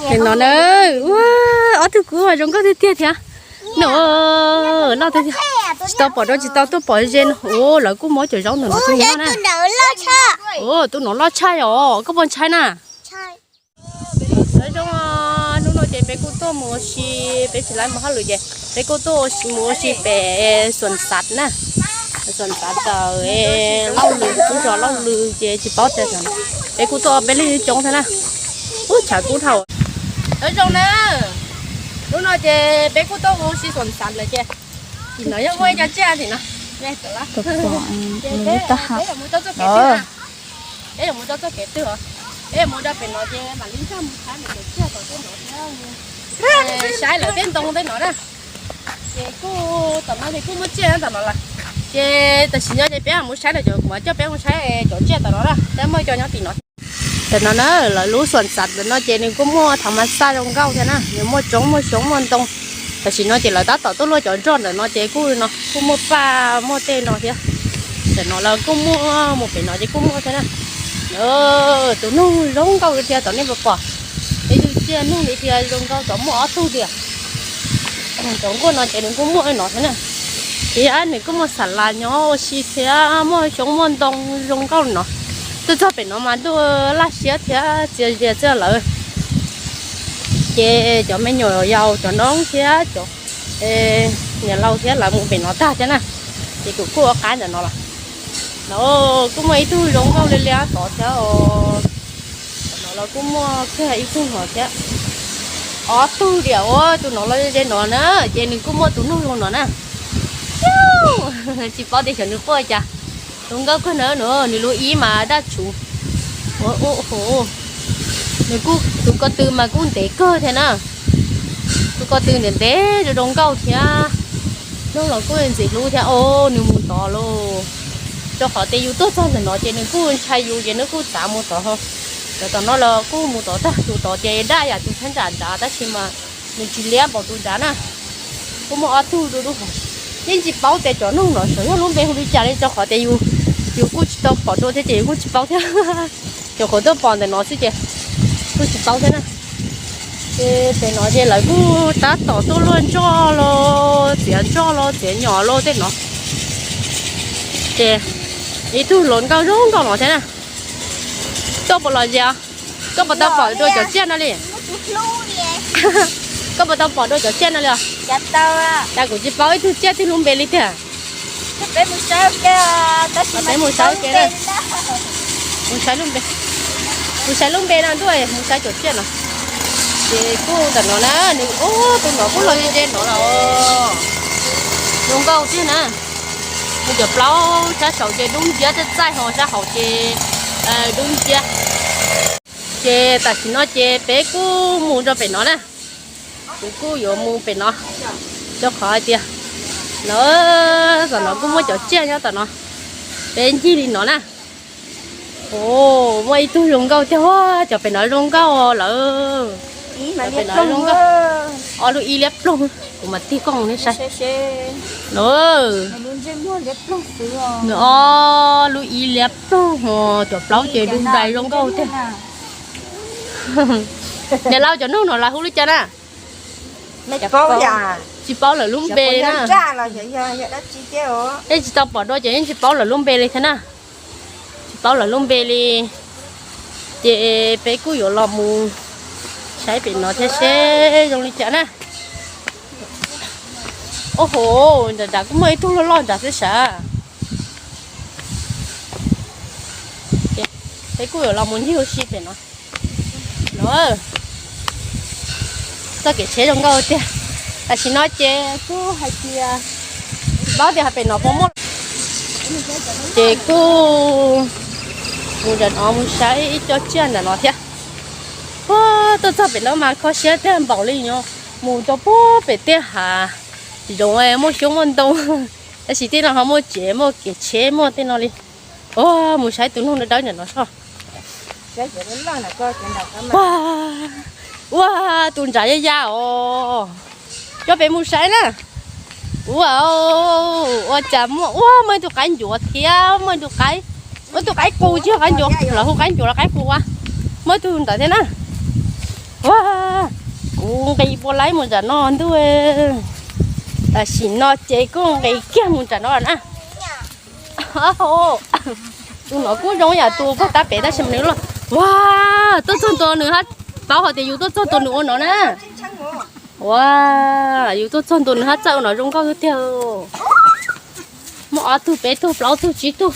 Nim no na, ua, ob tug kub zoo nkauj tiag tiag thiab. No, loj tiag tiag. Tsis tau pom dua, tsis tau tuaj pom ze no. Ua, lawv kuj muab cov zaub ntawm no rau nws noj na. Ua, tus no loj tshaj os, koj puas ntshai na? Nyob zoo, hnub no ces peb kuj tuaj mus ua si, peb tsis laib mus hauj lwm ces peb kuj tuaj mus ua si pem Xuam Xav na. Xuam Xav ntawm Lauj Lwm, lub zos Lauj Lwm ces tsis paub tias peb kuj tuaj peb leeg coob thiab na. Ub, tshav kub dhau. Nyob zoo na, hnub no ces peb kuj tuaj mus ua si Xuam Xav lawm ces tim no yog muaj ib co tsiaj tim no. Peb yuav mus rau txoj kev twg os? Peb yuav mus rau pem no ces mam li nkag mus saib lawv cov tsiaj tom tej no thiab, saib lawv tej ntoo tej no na. Ces kuj tom no ces kuj muaj tsiaj tom no lawm. Ces tam sim no ces peb mus saib lawv cov, kuv mam coj peb mus saib cov tsiaj tom no na, peb muaj cov nyob tim no. Tam no na, lawv lub Xuam Xav ntawm no ces nws kuj muaj thav mas xaj zoo nkauj thiab na, nws muaj tsob muaj xyoob muaj ntoo. Tam sim no ces lawv tab tom tuaj luaj cov nroj ntawm no ces kuj no kuj muaj paj muaj tej no thiab. Tam no lawv kuj muaj, mus pem no ces kuj muaj thiab na. Tus noog zoo nkauj li thiab tom nej puas pom, ib tug tsiaj noog li thiab zoo nkauj tom muaj ob tug tiag. Cov nkuaj no ces nws kuj muaj no thiab na. Thiab nws kuj muaj xas las nyob ua si thiab muaj xyoob muaj ntoo zoo nkauj no. Tuaj txog pem no mas ntuj laj siab thiab txias zias txog lawm. Ces cov me nyuam yaus cov noob thiab cov niam laus thiab lawv mus pem no tag thiab na. Ces kuv kuj ua qab ntawm no los. No kuj muaj ib tug zoo nkauj li liab tod thiab os. No los kuj muaj kiag ib tug no thiab. Ob tug tiam ua tus no los ze no na, ces nws kuj muaj tus noog zoo no na. Tsis paub tias xyov nws quaj cas. Tus nkauj kawg na no, nws lub ib mas daj tshuv. Ua ua ho, nws kuj tus ko tw mas kuj ntev kawg thiab na. Tus ko tw ntev ntev zoo zoo nkauj thiab. Noog los kuj ntxim hlub thiab os, nws mus tod lauj. Rau qhov tias yus tuaj txog ntawm no ces nws kuj ntshai yus ces nws kuj txav mus tod. Cov tom no los kuj mus tod tag, tus tod ces daj yam tus thab nram nrad tab sis mas nws tsis liab npaum tus nrad na. Kuj muaj ob tug du du hov. Yeej tsis paub tias cov noog no xyov yog lub npe hu li cas li rau qhov tias yus, yus kuj tsis tau pom dua thiab ces yus kuj tsis paub thiab. Cov qhuav tuaj pom ntawm no xwb ces kuj tsis paub thiab na. Ces pem no ces lawv kuj tab tom tuaj luaj nroj los txiav nroj los txiav nyom los tej no. Ces ib tug hluas nkauj zoo nkauj no thiab na. Koj puas los ze? Koj puas tau pom dua cov tsiaj no li? Koj puas tau pom dua cov tsiaj no li os? Cas kuv tsis paub ib tug tsiaj twg lub npe li tiag. Peb mus saib ua ke, mus saib lub npe, mus saib lub npe no ntuj, mus saib cov tsiaj no. Ces kuj ntawm no na, nws ub tus no kuj los ze ze no los zoo nkauj tiag na. Nws cov plaub sab saud ces dub nciab txaij txaij ho sab hauv ces dub nciab. Ces tam sim no ces peb kuj mus rau pem no na. Kuv kuj yuav mus pem no, rau qhov hais tias no, tom no kuj muaj cov tsiaj nyob tom no. Peb ncig li no na. Muaj ib tug zoo nkauj tiag, cov pem no zoo nkauj lawm. Ob lub ib liab ploog, kuv mam tig koj mus nej saib. Nws ob lub ib liab ploog, cov plaub ces dub ntais zoo nkauj tiag. Niam laus, cov noog no lawv hu li cas na? Tsis paub lawv lub npe na. Yeej tsis tau pom dua ces yeej tsis paub lawv lub npe li thiab na. Tsis paub lawv lub npe li. Ces peb kuj yuav los mus saib pem no thiab seb zoo li cas na. Ub ho, nram nrad kuj muaj ib tug loj loj nrad xwb sav. Peb kuj yuav los mus ncig ua si pem no. No, txoj kev tsheb zoo nkauj tiag. Tam sim no ces kuj hais tias tsis paub tias pem no puas muaj. Ces kuj mus nram no mus saib ib co tsiaj nram no thiab. Tuaj txog pem no mas kho siab tiag npaum li nyob mus rau puag pem tej hav zoov muaj xyoob muaj ntoo. Tab sis tej no ho muaj tsev muaj kev tsheb muaj tej no li. Mus saib tus noog dawb dawb nram no soj. Ua, tus nrad ya ya os. Coj peb mus saib na. Ua, ua cas muaj, ua, muaj ib tug qaib ncuav thiab muaj ib tug qaib, muaj ib tug qaib qus, tsis yog qaib ncuav, lawv hu qaib ncuav los qaib qus ua. Muaj ib tug ntawd thiab na. Ua, Kuv nqis puas laib mus nram no ntuj. Tam sim no ces kuj nqis kiag mus nram no na. Tus no kuj zoo yam tus pog tab pem tab sis mas nws loj. Ua, tuaj txog ntua nws hab, paub hais tias yus tuaj txog ntua nws ua no na. Ua, yus tuaj txog ntua nws hab txawj ua no zoo nkauj tiag tiag. Muaj ob tug peb tug plaub tug tsib tug,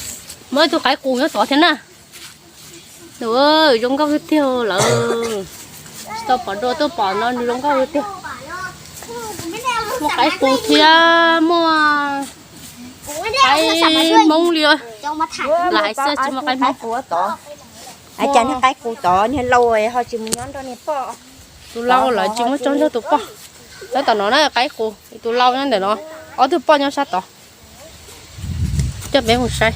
muaj ib tug qaib qus nyob tod thiab na. Zoo nkauj tiag tiag lawm. Tsis tau pom dua tuaj pom no nws zoo nkauj tiag. Muaj qaib qus thiab muaj qaib hmoob li. Lam hais xwb tsis muaj qaib hmoob. Cas niag qaib qus tod niag lau ho tsis mus nyob nrog niag poj. Tus lau lawv tsis muab tso nrog tus poj. Nyob tom no na qaib qus, tus lau nyob ntawm no, ob tug poj nyob sab tod. Coj peb mus saib.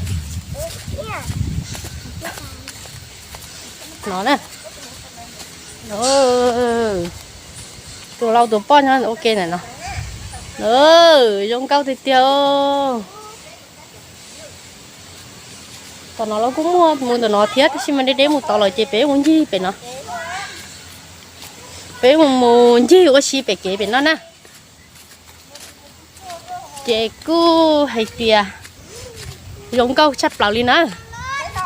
No na. Tus lau tus poj nyob ua ke ntawm no. Zoo nkauj tiag tiag. Tom no los kuj muaj mus ntawm no thiab tab sis mas deb deb mus tod lawm ces peb mus ncig pem no. Peb mus mus ncig ua si pem kev pem no na. Ces kuj hais tias zoo nkauj tshaj plaws li na.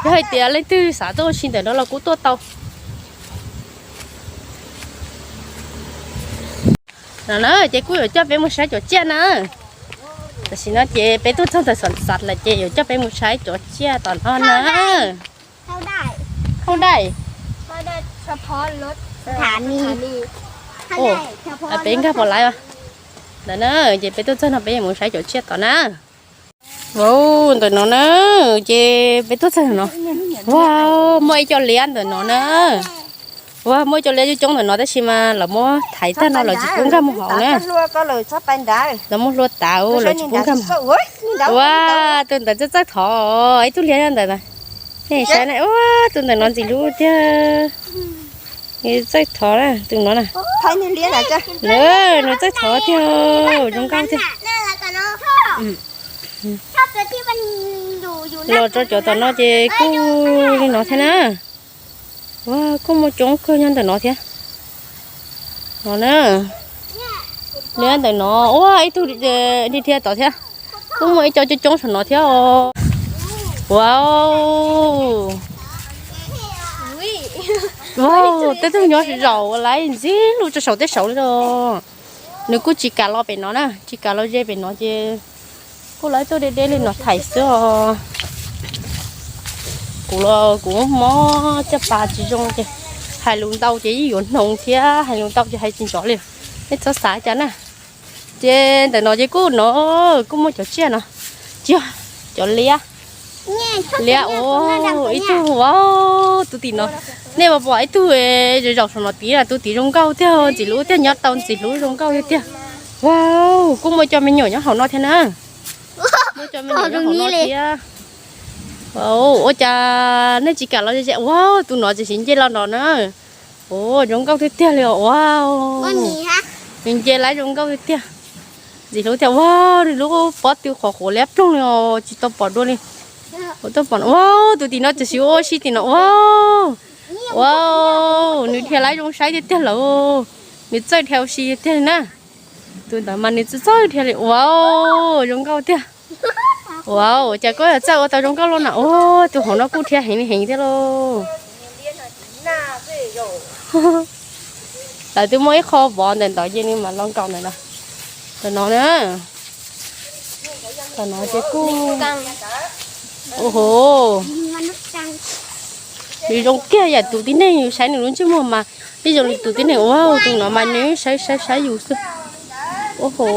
Yog hais tias leej twg xav tuaj ua si ntawm no los kuj tuaj tau. No na ces kuj yuav coj peb mus saib cov tsiaj na. Tam sim no ces peb tuaj txog ntawm xom xav lawm ces yuav coj peb mus saib cov tsiaj tom no na. Hauj dai. Peb nkag pom laiv. Ntawm na ces peb tuaj txog no peb yuav mus saib cov tsiaj tom na. Ntawm no na, ces peb tuaj txog no. Ua, muaj ib co liab ntawm no na. Ua, muaj ib co liab coob coob ntawm no tab sis mas lawv muab thaiv tag no lawv tsis pub nkag mus hauv na. Lawv muab hlua tav lawv tsis pub nkag mus. Ua, tus ntawd txawj txawj thov, ib tug liab ntawd. Nej saib na, ua, tus ntawm no ntxim hlub tiag. Txawj thov na, tus no na. Nws txawj thov tiag, zoo nkauj tiag. Los rau cov tom no ces kuj li no thiab na. Ua, kuj muaj coob kawg nyob ntawm no thiab. No na, nyob ntawm no, ua, ib tug dhia dhia tod thiab. Kuj muaj ib co coob coob saum no thiab os. Ua, ua, tej tug nyob zaum laiv ntxig lug rau saum tej saud li os. Nws kuj tsis kam los pem no na, tsis kam los ze pem no ces kuj lawv tuaj deb deb li no thaiv xwb os. Kuv los kuv mob caj pas tsis zoo ces hais lus ntau ces yeej yuav hnoos thiab, hais lus ntau ces hais tsis nrov li. Nej txhob xav cas na. Ces ntawm no ces kuj no, kuj muaj cov tsiaj no, tsis yog, cov liab. Liab, ua, ib tug, ua, tus tim no. Nej puas pom ib tug zaum saum no tid, tus tim zoo nkauj tiag, ntxim hlub tiag, nyob tau ntxim hlub zoo nkauj tiag tiag. Ua, kuj muaj cov me nyuam nyob hauv no thiab na. Muaj cov me nyuam nyob hauv no thiab. Ua cas nej tsis kam los ze ze, ua, tus no tseem siv nce los no na. Ua, zoo nkauj tiag tiag li os, ua. Nws nce laiv zoo nkauj tiag tiag. Ntxim hlub tiag, ua, nws lub pob tw qhuav qhuav liab ploog li os, tsis tau pom dua li. Kuv tuaj pom, ua, tus tim no tseem siv ua si tim no, ua. Ua, nws dhia laiv zoo saib tiag tiag lawm. Nws txawj dhia ua si tiag li na. Tus ntawd mas nws txawj txawj dhia li, ua, zoo nkauj tiag. Ua, cas koj txawj ua tau zoo nkauj loj na, ua, tus hauv no kuj dhia heev li heev thiab lauj. Lawv twb muaj ib qho vov ntawm ntawd ces nws mam los nkaum ntawm no. Ntawm no na. Ntawm no ces kuj, ua ho, nws zoo kiag yam tus tib neeg, yus saib nws lub ntsej muag mas ib zoo li tus tib neeg, ua, tus no mas nws saib saib saib yus xwb. Ua ho.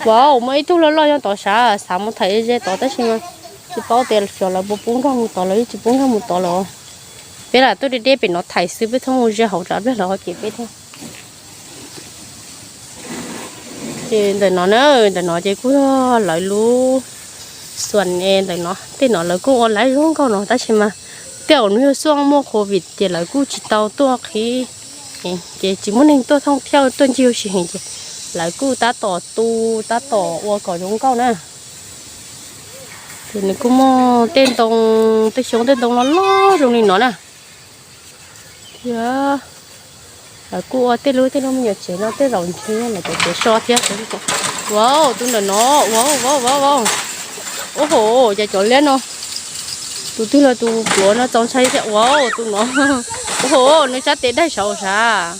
Ua, muaj ib tug loj loj nyob tod sav, xav mus thaiv ze tod tab sis mas tsis paub tias xyov lawv puas pub nkag mus tod, lawv yeej tsis pub nkag mus tod lawm. Peb lam tuaj deb deb pem no thaiv xwb, peb txhob mus ze hauv tsam pliag lawv ho cem peb thiab. Ces ntawm no na, ntawm no ces kuj yog lawv lub xuas ne ntawm no, tej no lawv kuj ua laiv zoo nkauj no tab sis mas tej zaum hnub yog xuaj muaj covid ces lawv kuj tsis tau tuaj qhib, ces tsis muaj neeg tuaj thooj thiab tuaj ncig ua si heev ces lawv kuj tab tom tu, tab tom ua kom zoo nkauj na. Ces nws kuj muaj tej ntoo, tej xyoob tej ntoo loj loj zoo li no na. Yog, lawv kuj ua tej lub tej lub me nyuam tsev no tej zaum ntshe yog lawv cov tsev so thiab. Wow, tus ntawm no, wow, wow, wow, wow. Ub ho, cas cov liab no, tus twg los tus pluav no txaus ntshai thiab. Wow, tus no, ub ho, nws sab tes daig saud sav.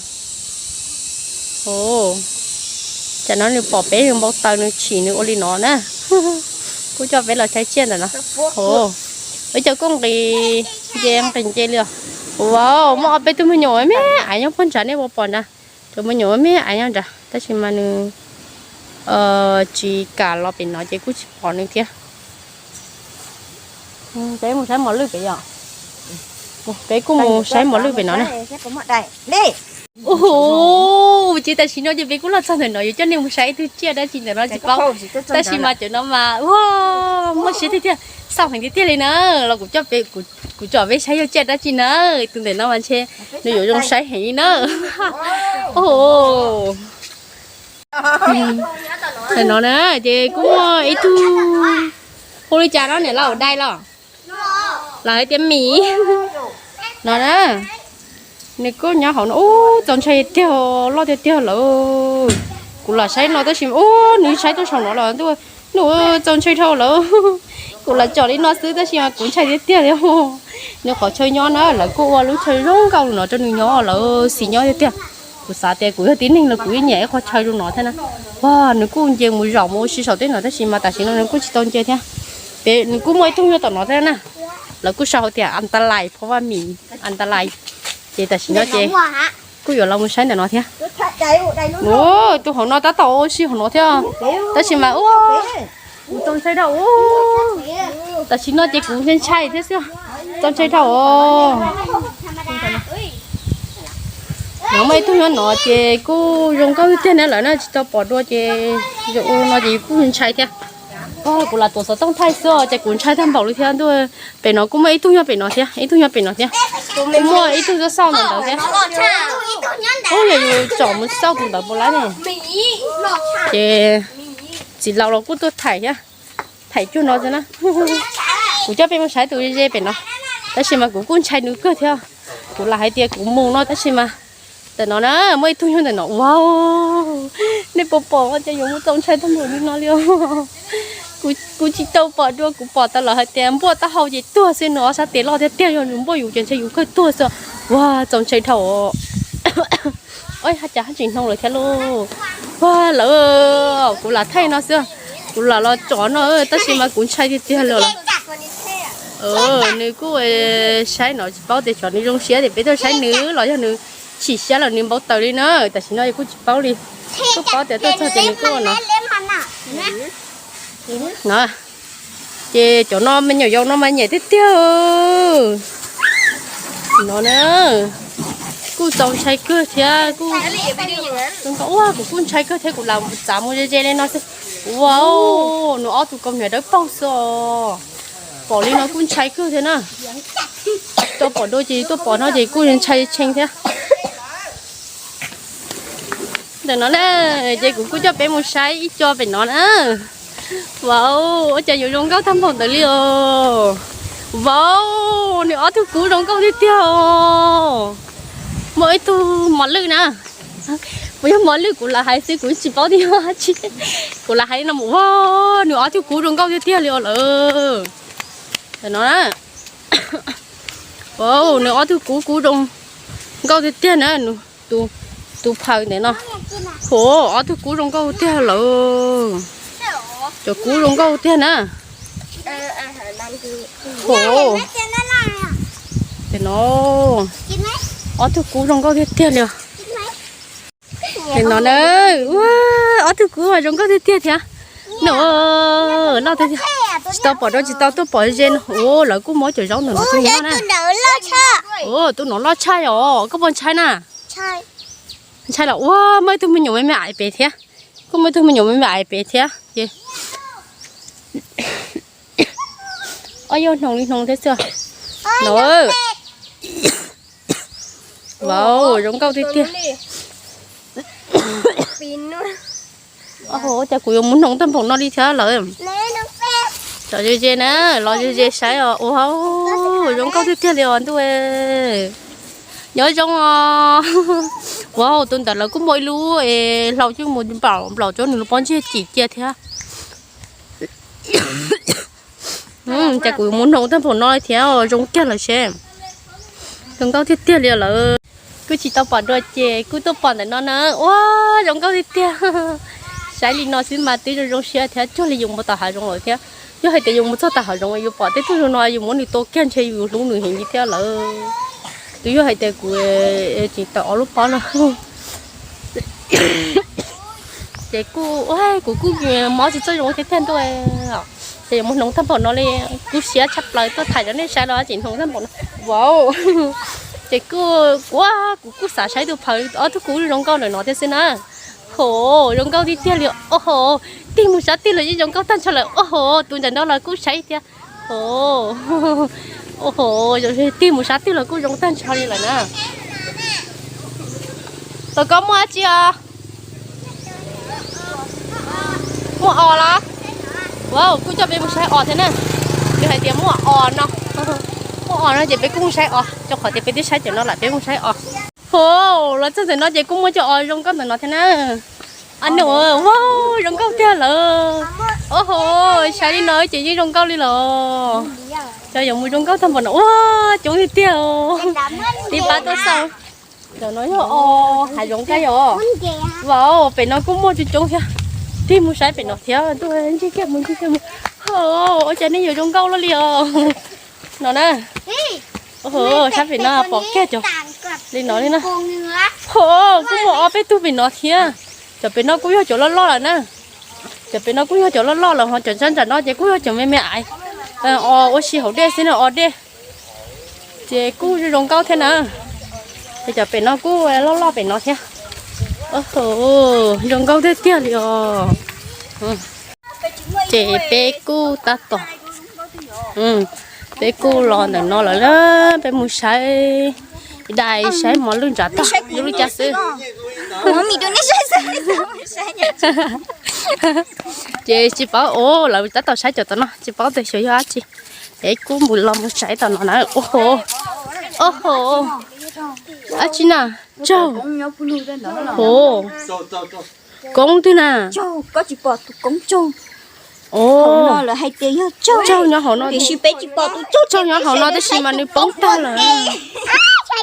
Ov, tsam no nws pom peb nws npau taws nws chim nws ua li no na. Kuj coj peb los saib tsiaj ntawm no. Ov, ib co kuj nqis nce nqis nce li os. Wow, muaj ob peb tug me nyuam me aiv nyob puag nrad nej puas pom nrad. Cov me nyuam me aiv nyob nrad tab sis mas nws tsis kam los pem no ces kuj tsis pom nws thiab. Peb mus saib mos lwj pem yom. Peb kuj mus saib mos lwj pem no na. Ub hu, ces tam sim no ces peb kuj los txog ntawm no yuav coj nej mus saib ib tug tsiaj dab tsi ntawm no tsis paub. Tab sis mas cov no mas ua muaj siab tiag tiag, xauj heev tiag tiag li na. Los kuv coj peb, kuv tsom peb saib yog tsiaj dab tsi na. Tus ntawm no mas ntshe nws yuav zoo saib heev li na. Ub hu, ntawm no na ces kuj muaj ib tug, hu li cas no niam lauj, dais los? Lawv hais tias mis no na. Nws kuj nyob hauv no, ub, txaus ntshai tiag, loj tiag tiag lawm. Kuv lam saib no tab sis ub nws saib tuaj saum no los ntuj, nws txaus ntshai dhau lawm. Kuv lam tsom li no xwb tab sis mas kuv ntshai tiag tiag li. Nws qhov chaw nyob na lawv kuj ua lub chaw zoo nkauj no rau nws nyob lawm xis nyob tiag tiag. Kuv xav tias kuv yog tib neeg los kuv yeej nyiam ib qho chaw zoo no thiab na. Ua nws kuj nce mus zaum mus ua si saum tej no tab sis mas tam sim no nws kuj tsis tau nce thiab. Pem nws kuj muaj ib tug nyob tom no thiab na. Lawv kuj sau hais tias antalais phov vaj mis, antalais. Ces tam sim no ces kuj yuav los mus saib ntawm no thiab. Ua tus hauv no tab tom ua si hauv no thiab. Tab sis mas ua, kuv txaus ntshai dhau. Tam sim no ces kuv ntshai ntshai thiab xwb, txaus ntshai dhau. Nov muaj ib tug nyob no ces kuj zoo nkauj tiag tiag na, lawv na tsis tau pom dua ces zoo no ces kuj ntshai thiab. Kuv lam tuav xov tooj thaij xwb ces kuv ntshai tag npaum li thiab ntuj. Pem no kuj muaj ib tug nyob pem no thiab, ib tug nyob pem no thiab. Kuj muaj ib tug xauj ntawm ntawd thiab. Ub, yog yus tsom mus xauj tus ntawd puas lab ne? Ces txiv laus los kuj tuaj thaim thiab, thaim cuag no xwb na. Kuv coj peb mus saib tus ze ze pem no, tab sis mas kuv kuj ntshai nws kawg thiab. Kuv lam hais tias kuv mus no tab sis mas ntawm no na muaj ib tug nyob ntawm no. Ua, nej puas pom tias yuav muaj txaus ntshai tag npaum li no li os? Kuv tsis tau pom dua, kuv pom tau lawv hais tias npuaj taub hau ces tuag xwb no, ob sab tes loj tiag tiag, yog nws npuaj yus ces ntshe yus kawg tuag xwb. Ua, txaus ntshai dhau. Ua, haj cas haj tsis hnov lawv thiab lauj. Ua, lawv, kuv lam thaij no xwb, kuv lam los tsom no tab sis mas kuv ntshai tiag tiag li lawm. Nws kuj saib no tsis paub tias xyov nws zoo siab tias peb tuaj saib nws los yog nws chim siab los nws npau taws li na. Tam sim no kuj tsis paub li, kuj paub tias tuaj txog ces nws kuj ua no. No, ces cov no me nyuam yaus no mas nyiam tiag tiag. No na, kuj txaus ntshai kawg thiab kuj, ua kuv kuj ntshai kawg thiab kuv lam txav mus ze ze li no xwb. Ua, nws ob tug kaus hniav dawb paug xwb os. Pom li no kuj ntshai kawg thiab na. Tuaj pom dua ces tuaj pom no ces kuj ntshai tshee thiab. Ntawm no na, ces kuv kuj coj peb mus saib ib co pem no na. Vauv, ua cas yuav zoo nkauj tag npaum ntawd li os. Vauv, nws ob tug kub zoo nkauj tiag tiag os. Muaj ib tug mos lwj na. Puas yog mos lwj kuv lam hais xwb kuv tsis paub tias yog dab tsi. Kuv lam hais no mus, vauv, nws ob tug kub zoo nkauj tiag tiag li os lawm. Ntawm no na. Vauv, nws ob tug kub kub zoo nkauj tiag tiag na. Tus phaws ntawm no. Hov, ob tug kub zoo nkauj tiag lawm. Cov kub zoo nkauj tiag na. Hov, no, ob tug kub zoo nkauj tiag tiag li os. Nim no na, ua, ob tug kub zoo nkauj tiag tiag thiab. No, loj tiag tiag. Tsis tau pom dua, tsis tau tuaj pom ze no. Ua, lawv kuj muab cov zaub ntawm no tuaj noj na. Ua, tus no loj tshaj os, koj puas ntshai na? Ntshai los ua, muaj ib tug me nyuam me me aiv pem thiab. Kuj muaj ib tug me nyuam me me aiv pem thiab. Ob yog hnoos li hnoos thiab xwb. No. Vauv, zoo nkauj tiag tiag. Ua cas kuv yuav mus hnoos tag npaum no li thiab lawm. Tsom ze ze na, los ze ze saib os. Ua, zoo nkauj tiag tiag li os ntuj. Nyob zoo os. Wow, tus ntawm lawv kuj muaj ib lub es hlau coj mus nplaum nplaum rau nws lub pob ntseg cim cia thiab. Cas kuv mus hnoos tag npaum no thiab, zoo kiag lawm seb. Zoo nkauj tiag tiag li lawm. Kuj tsis tau pom dua ces kuj tuaj pom ntawm no na. Ua, zoo nkauj tiag tiag. Saib li no xwb mas twb zoo zoo siab thiab, cuag li yus mus tom hav zoov lawm thiab. Yog hais tias yus mus txog tom hav zoov yus pom tej tug zoo no yus muab nws tua kiag ntshe yus hlub nws heev li thiab lawm. Twb yog hais tias kuv tseem tawm ob lub pob no. Ces kuj, kuv kuj mob tsis txawj zoo thiab tiag ntuj. Ces yuav mus hnoos tag npaum no li, kuv siab tshaj plaws tuaj thaij rau nej saib los tseem hnoos tag npaum no. Wow. Ces kuj, kuv, kuv kuj xav saib tus phawv ob tug kub zoo nkauj ntawm no thiab xwb na. Ho, zoo nkauj tiag tiag li. Au ho, tig mus sab twg los yeej zoo nkauj tag nrho lawm. Au ho, tus ntawm no los kuj saib thiab. Au ho, tig mus sab twg los kuj zoo tag nrho li lawm na. Tom koj muaj dab tsi os? Muaj os los? Wow, kuj coj peb mus saib os thiab na. Yog hais tias muaj os no, muaj os no ces peb kuj mus saib os, rau qhov tias peb twb saib cov no lawm peb mus saib os. Ho, los txog ntawm no ces kuj muaj cov os zoo nkauj ntawm no thiab na. Wow, zoo nkauj tiag lawm. Au ho, saib li no ces yeej zoo nkauj li los. Cov yuav mus zoo nkauj tag npaum no, ua, coob tiag tiag. Tib pab tuaj xauj. Cov no yog os, hav zoov kab yom. Wow, pem no kuj muaj coob coob thiab. Tig mus saib pem no thiab, tuaj ncig kiag mus ncig kiag mus. Ho, ua cas nej yuav zoo nkauj luaj li os. No na. Ho, saib pem no pom kiag cov li no li na. Ho, kuj muaj ob peb tug pem no thiab. Cov pem no kuj yog cov loj loj lawm na. Cov pem no kuj yog cov loj loj lawm ho cov ntsab nram no ces kuj yog cov me me aiv. Os ua si haus dej xwb na, os dej. Ces kuj zoo nkauj thiab na. Ces cov pem no kuj loj loj pem no thiab. Au ho, zoo nkauj tiag tiag li os. Ces peb kuj tab tom, peb kuj los ntawm no lawm na, peb mus saib dais saib mov lwj ntsav tag lub lub caij xwb. Ces tsis paub, lawv tab tom saib cov tom no tsis paub tias xyov yog dab tsi. Peb kuj mus los mus saib tom no na. Au ho, au ho, dab tsi na? Tsaug. Ho, koob twg na? Tsaug nyob hauv no, tsaug nyob hauv no tab sis mas nws poob tag lawm.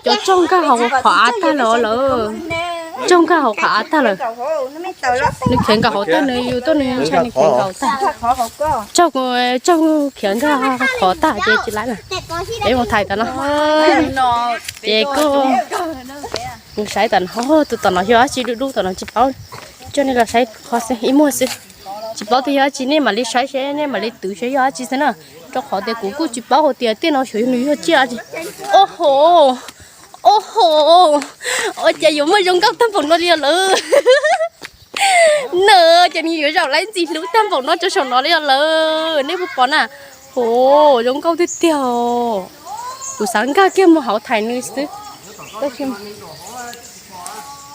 Cov tsaug nkag hauv qhov av tag lawm lawm. Tsaug nkag hauv qhov av tag lawm. Nws khiav nkaum hauv tag, nws yus tuaj nws ntshai nws khiav nkaum tag. Tsaug, tsaug khiav nkag qhov tag ces tsis laib lawm. Peb mus thaij tom no. Ces kuj mus saib tom no, tus tom no yog dab tsi dub dub tom no tsis paub. Coj nej los saib qhov xwb ib muag xwb. Tsis paub tias yog dab tsi, nej mam li saib seb, nej mam li twv seb yog dab tsi xwb na. Rau qhov tias kuv kuj tsis paub hais tias tej no xyov nws yog tsiaj dab tsi. Au ho, au ho, ua cas yuav muaj zoo nkauj tag npaum no li lawm. No ces nws yuav zaum laib ntxim hlub tag npaum no rau saum no li lawm, nej puas pom na? Ho, zoo nkauj tiag tiag. Kuv xav nkag kiag mus hauv thaij nws xwb,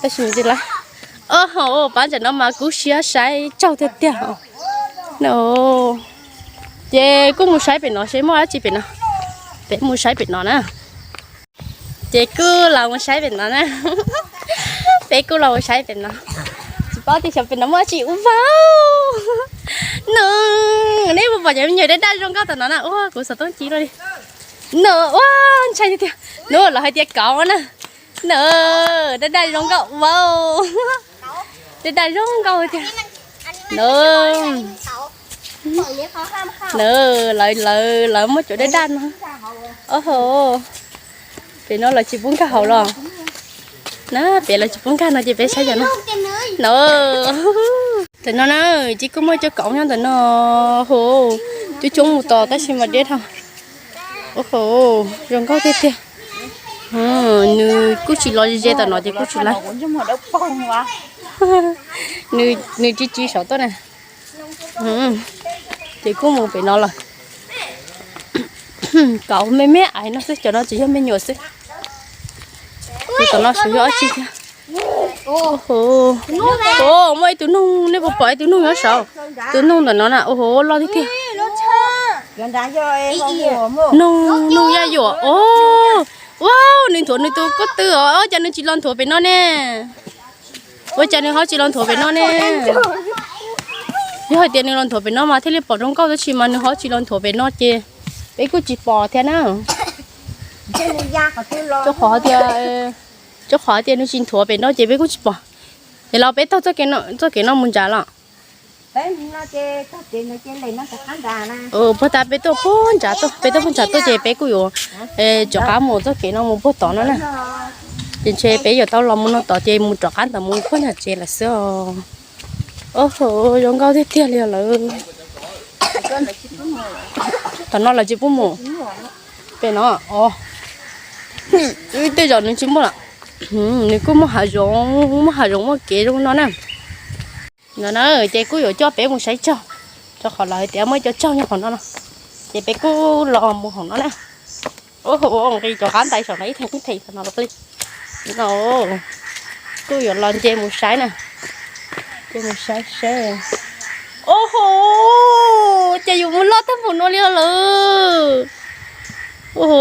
tab sis tsis laib. Au ho, pab ntawm no mas kub siab saib tsaug tiag tiag. No, ces kuj mus saib pem no seb muaj dab tsi pem no. Peb mus saib pem no na. Ces kuj los mus saib pem no na. Peb kuj los mus saib pem no. Tsis paub tias xyov pem no muaj dab tsi ua vau. No, nej puas pom cov me nyuam daj daj zoo nkauj tom no na? Ua kuv xov tooj ci luaj li. No, ua ntshai tiag tiag. No, lawv hais tias kauv na. No, daj daj zoo nkauj vau. Daj daj zoo nkauj tiag. No, no, lawv, lawv, lawv muab cov daj daj no. Au ho, pem no lawv tsis pub nkag hauv los? Na, pem lawv tsis pub nkag no ces peb saib cov no. No, ntawm no na, ces kuj muaj cov kauv nyob ntawm no. Ho, coob coob mus tos tab sis mas deb dhau. Au ho, zoo nkauj tiag tiag. Nws kuj tsis los ze ze tom no ces kuj tsis laib. Nws tsis tsis saum tuaj na. Ces kuj mus pem no lawm. Kauv me me aiv no xwb, cov no tsis yog me nyuam xwb. Tus tom no xyov yog dab tsi thiab. Au ho, muaj ib tug noog, nej puas pom ib tug noog nyob saud? Tus noog ntawm no na, au ho, loj tiag tiag. Noog, noog yaj yuam os. Ua, nws nthuav nws tus ko tw os, ua cas nws tsis los nthuav pem no ne? Ua cas nws ho tsis los nthuav pem no ne? Yog hais tias nws los nthuav pem no mas thiaj li pom zoo nkauj, tab sis mas nws ho tsis los nthuav pem no ces peb kuj tsis pom thiab na. Rau qhov tias, rau qhov tias nws tsis nthuav pem no ces peb kuj tsis pom. Ces los peb taug txoj kev no mus nrad los. Puag ta peb tuaj puag nrad tuaj, peb tuaj puag nrad tuaj ces peb kuj yuav rov qab mus txoj kev no mus puag tod no na. Ces ntshe peb yuav tau los mus no tod ces mus rov qab ntawd mus puag nram tsev lawm xwb os. Oj ho, zoo nkauj tiag tiag li os lawm. Tom no lawv tsis pub mus. Pem no os. Tej zaum nws tsis muaj lawm. Nws kuj muaj hav zoov, muaj hav zoov muaj kev zoo no na. No na, ces kuj yuav coj peb mus saib tsaug, rau qhov lawv hais tias muaj ib co tsaug nyob hauv no no, ces peb kuj los mus hauv no na. Ua, nqis cov qab ntais saum no ib theem ib theem no los li. No, kuj yuav los nce mus saib na, nce mus saib seb. Ua ho, cas yuav mus loj tag npaum no li lawm. Ua ho,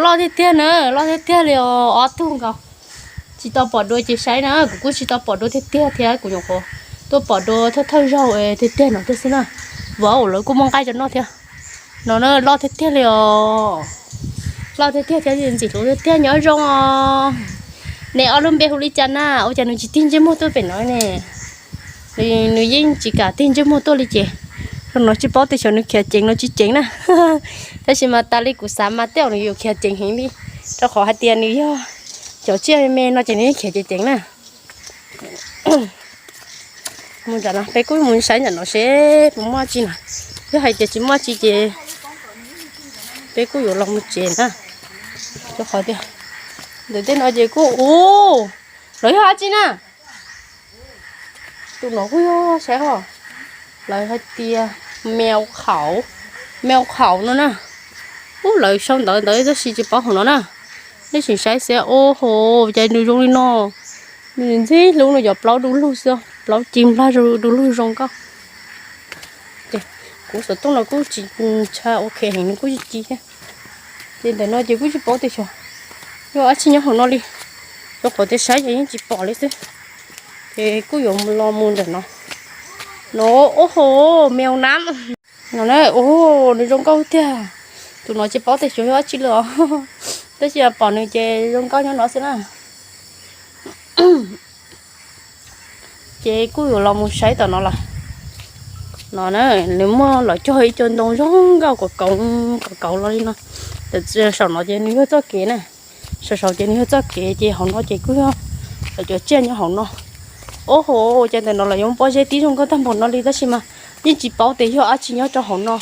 loj tiag tiag na, loj tiag tiag li os, ob tug nkaus. Tsis tau pom dua ces saib na, kuv kuj tsis tau pom dua tiag tiag thiab, kuv nyuam qhuav tuaj pom dua thawj thawj zaug tiag tiag no thiab xwb na. Vauv, lawv kuj muaj nqaij rau noj thiab. No na, loj tiag tiag li os. Loj tiag tiag thiab ntxim hlub tiag tiag, nyob zoo os. Neb ob lub npe hu li cas na? Ua cas nws tsis tig ntsej muag tuaj pem no ne? Nws yeej tsis kam tig ntsej muag tuaj li ces, zaum no tsis paub tias xyov nws khiav ceev los tsis ceev na. Tab sis mas tas li kuv xav mas tej zaum nws yuav khiav ceev heev li, rau qhov hais tias nws yog cov tsiaj me no ces nws yeej khiav ceev ceev na. Mus nram no, peb kuj mus saib nram no seb puas muaj tsi na. Yog hais tias tsis muaj tsi ces peb kuj yuav los mus tsev na. Rau qhov tias ntawm tej no ces kuj, ub, lawv yog dab tsi na? Tus no kuj yog saib ho, lawv hais tias mèo khảo, mèo khảo no na. Ub, lawv sau ntawv ntawd tab sis tsis paub hauv no na. Nej sim saib xwb, ua ho, cas nws zoo li no. Nws ntxim hlub, nws cov plaub du lug xwb, plaub ci nplag du lug zoo nkauj. Kuv xov tooj los kuj tsis ntsha ok heev, nws kuj ci thiab. Ces ntawm no ces kuj tsis paub tias xyov yog dab tsi nyob hauv no li, rau qhov tias saib ces yeej tsis pom li xwb. Ces kuj yuav los mus ntawm no. No, ua ho, mèo nab. No na, ua, nws zoo nkauj tiag. Tus no tsis paub tias xyov yog dab tsi li os, tab sis pom nws ces zoo nkauj nyob no xwb na. Ces kuj yuav los mus saib tom no lawm. No na, nws muaj los cog ib co ntoo zoo nkauj kom kauv, kom kauv los li no. Saum no ces nws yog txoj kev na, saum saud ces nws yog txoj kev ces hauv no ces kuj yog lawv cov tsiaj nyob hauv no. Ua ho, ces ntawm no lawv yuav pob zeb tib zoo nkauj tag npaum no li tab sis mas yeej tsis paub tias yog dab tsi nyob rau hauv no.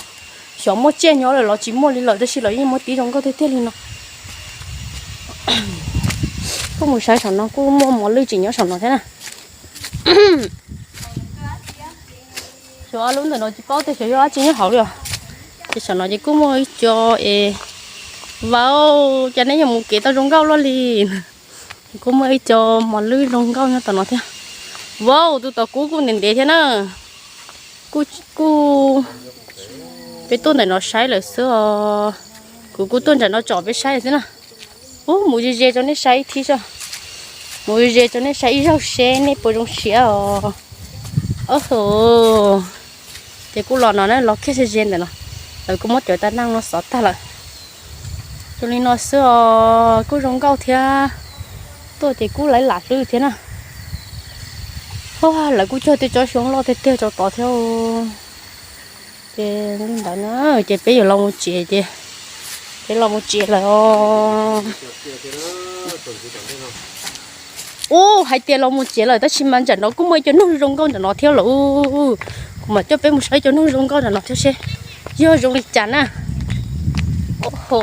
Xyov muaj tsiaj nyob lawm los tsis muaj li lawm tab sis lawv yeej muab tib zoo nkauj tiag tiag li no. Kuj mus saib saum no kuj muaj mos lwj tseem nyob saum no thiab na. Xyov ob lub ntawm no tsis paub tias xyov yog dab tsi nyob hauv li os. Ces saum no ces kuj muaj ib co es, vauv, cas neb yuav mus kev tau zoo nkauj luaj li. Kuj muaj ib co mos lwj zoo nkauj nyob tom no thiab. Vauv, tus tom kub kuj ntev ntev thiab na. Kuj, kuj, peb tuaj ntawm no saib lawm xwb os. Kuv kuj tuaj nram no tsom peb saib lawm xwb na. Ub, mus ze ze rau nej saib ib thib soj. Mus ze ze rau nej saib ib zaug seb nej puas zoo siab os. Ub ho, ces kuj los no na, los kiag ze ze ntawm no. Lawv kuj muab cov tab neeg no xov tag lawm. Zoo li no xwb os, kuj zoo nkauj thiab. Tuaj ces kuj laib lam hlwb thiab na. Lawv kuj cog tej tsob xyoob loj tiag tiag rau tod thiab. Ces li ntawd na, ces peb yuav los mus tsev ces, peb los mus tsev lawm os. Ub, hais tias los mus tsev lawm tab sis mas nram no kuj muaj ib co noog zoo nkauj nram no thiab lawm. Kuv mam coj peb mus saib ib co noog zoo nkauj nram no thiab seb yog zoo li cas na. Ub ho,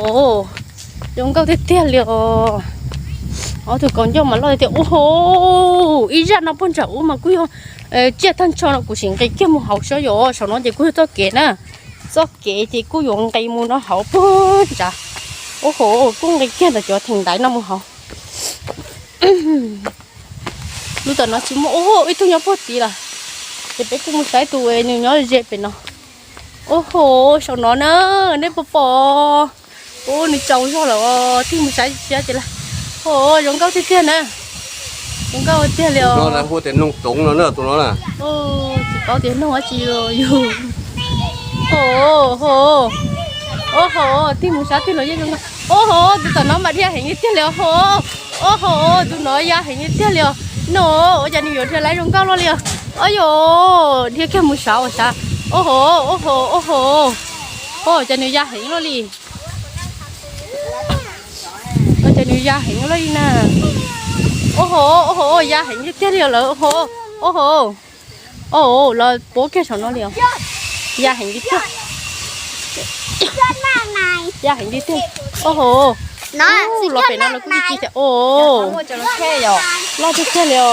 zoo nkauj tiag tiag li os. Ob tug kaus ncauj mas loj tiag tiag. Ub ho, ib zaj no puag nram ub mas kuj yog tsiaj tag nrho no, kuv sim nqis kiag mus hauv saib yom. Saum no ces kuj yog txoj kev na, txoj kev ces kuj yuav nqis mus no hauv puag nrad. Ub ho, kuj nqis kiag ntawm cov theem ntaiv no mus hauv. Lub tom no tsis muaj, ub ho, ib tug nyob puag tid lawm. Ces peb kuj mus saib tus nws nyob ze pem no. Ub ho, saum no na, nej puas pom? Ub, nws tsaus zog lawm os, tig mus saib siab ces lawm. Ho, zoo nkauj tiag tiag na. Zoo nkauj tiag li os. Hu tias noog toov no na, tus no na. Tsis paub tias noog dab tsi yus. Ho, ho, o ho, tig mus saib tig los yeej zoo nkauj. O ho, tus tom no mas dhia heev li tiag li os ho. O ho, tus no ya heev li tiag li os. No, ua cas nws yuav dhia laib zoo nkauj luaj li os. Au yos, dhia kiag mus sav ua sav. O ho, o ho, o ho. O, cas nws ya heev luaj li. Ua cas nws ya heev luaj li na. O ho, o ho, ya heev li tiag li lawm ho. O ho, o, los puab kiag saum no li os. Ya heev li tiag. Ya heev li tiag. O ho, los pem no los kuj ci tiag. O, loj tiag tiag li os.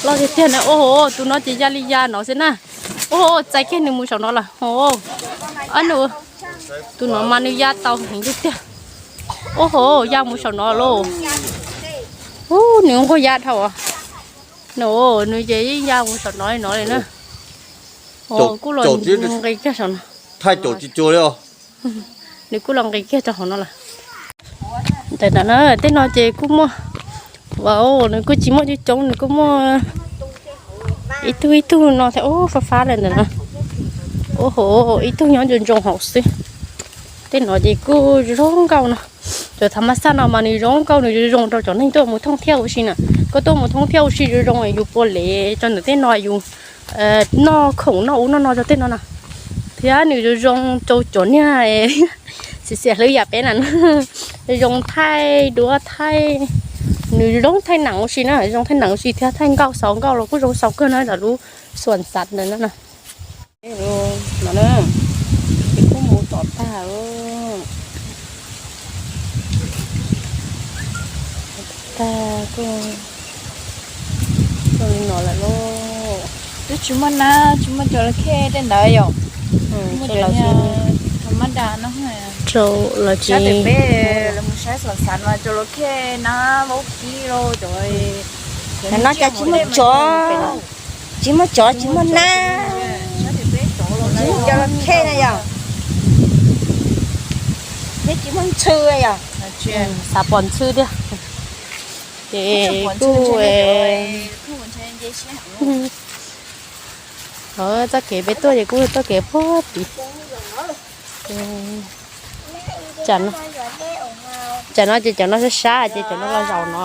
Loj tiag tiag na. O ho, tus no ces ya li ya no xwb na. O, txais kiag nws mus saum no lawm. O, tus no mas nws ya tau heev tiag tiag. O ho, ya mus saum no lauj. Ub, nws nquag ya dhau. No, nws ces yeej ya mus saum no li no li na. Kuj los nqis kiag saum no. Thaij caum tsis cuag li os. Nws kuj los nqis kiag rau hauv no lawm. Ntawm no na, tej no ces kuj muaj, nws kuj tsis muaj coob coob, nws kuj muaj ib tug ib tug no thiab, ub, fab fab lawm ntawm no. Ub ho, ib tug nyob ntsoov ntsoov hauv xwb. Tej no ces kuj zoo nkauj no. Cov thav mas xaj no mas nws zoo nkauj, nws zoo zoo rau cov neeg tuaj mus thooj thiab ua si na. Koj tuaj mus thooj thiab ua si zoo zoo yus puas lev rau ntawm tej no yus noj khoom noj ub noj no rau tej no na. Thiab nws zoo zoo rau cov niag xiam xiam hlwb yam peb na, zoo thaij duab thaij, nws zoo thaij nam ua si na, zoo thaij nam ua si thiab thaij nkauj xaus nkauj los kuj zoo xaus kawg na, ntawm lub xuas xav ntawd na. No, kuj mus tom tag, tag kuj zoo li no lawm lauj. Twb tsis muaj nab, tsis muaj cov lawv khej tej ntawd yom. Muaj cov niag thav mab da no. Rau lawv sab tim peb, lawv mus saib xom xav mas cov lawv khej nab vaub kib lauj cov. No cov tsis muaj tsov, tsis muaj tsov tsis muaj nab, tsis muaj cov lawv khej na yom. Neb tsis muaj ntxhw yom. Xav pom ntxhw thiab. Ces kuj txoj kev peb tuaj ces kuj txoj kev puag tim. Tsam no ces cov no sab sab ces cov no los zaum no.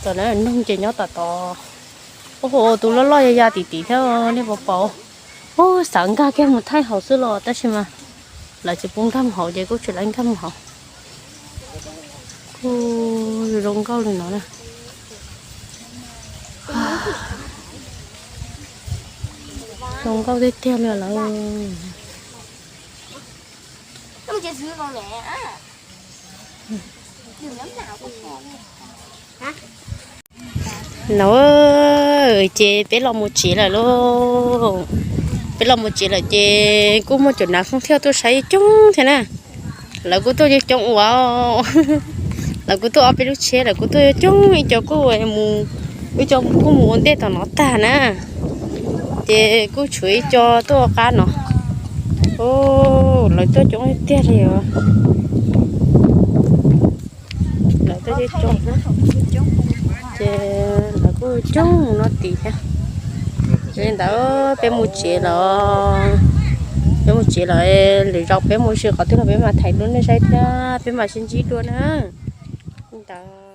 Tom no noog ces nyob tom tod. Ub ho, tus loj loj ya ya tim tim thiab nej puas pom. Ub, xav nkag kiag mus thaij hauv xwb los tab sis mas lawv tsis pub nkag mus hauv ces kuj tsis lawv nkag mus hauv. Kuj zoo nkauj li no na. Zoo nkauj tiag tiag li lawm. No ces peb los mus tsev lawm lauj. Peb los mus tsev lawm ces kuj muaj cov nav khoom thiaj tuaj saib coob thiab na. Lawv kuj tuaj coob coob ua, lawv kuj tuaj ob peb lub tsheb, lawv kuj tuaj coob, ib co kuj mus, ib co kuj mus ua ntej tom no tag na. Ces kuj tshuav ib co tuaj qab no. Lawv tuaj coob tiag li os. Lawv tuaj coob, ces lawv kuj coob mus no tim thiab. Li ntawd peb mus tsev lawm, peb mus tsev lawm, lwm zaus peb mus ua si qhov twg los peb mam thaij rau nej saib thiab, peb mam sib ntsib dua na. Li ntawd.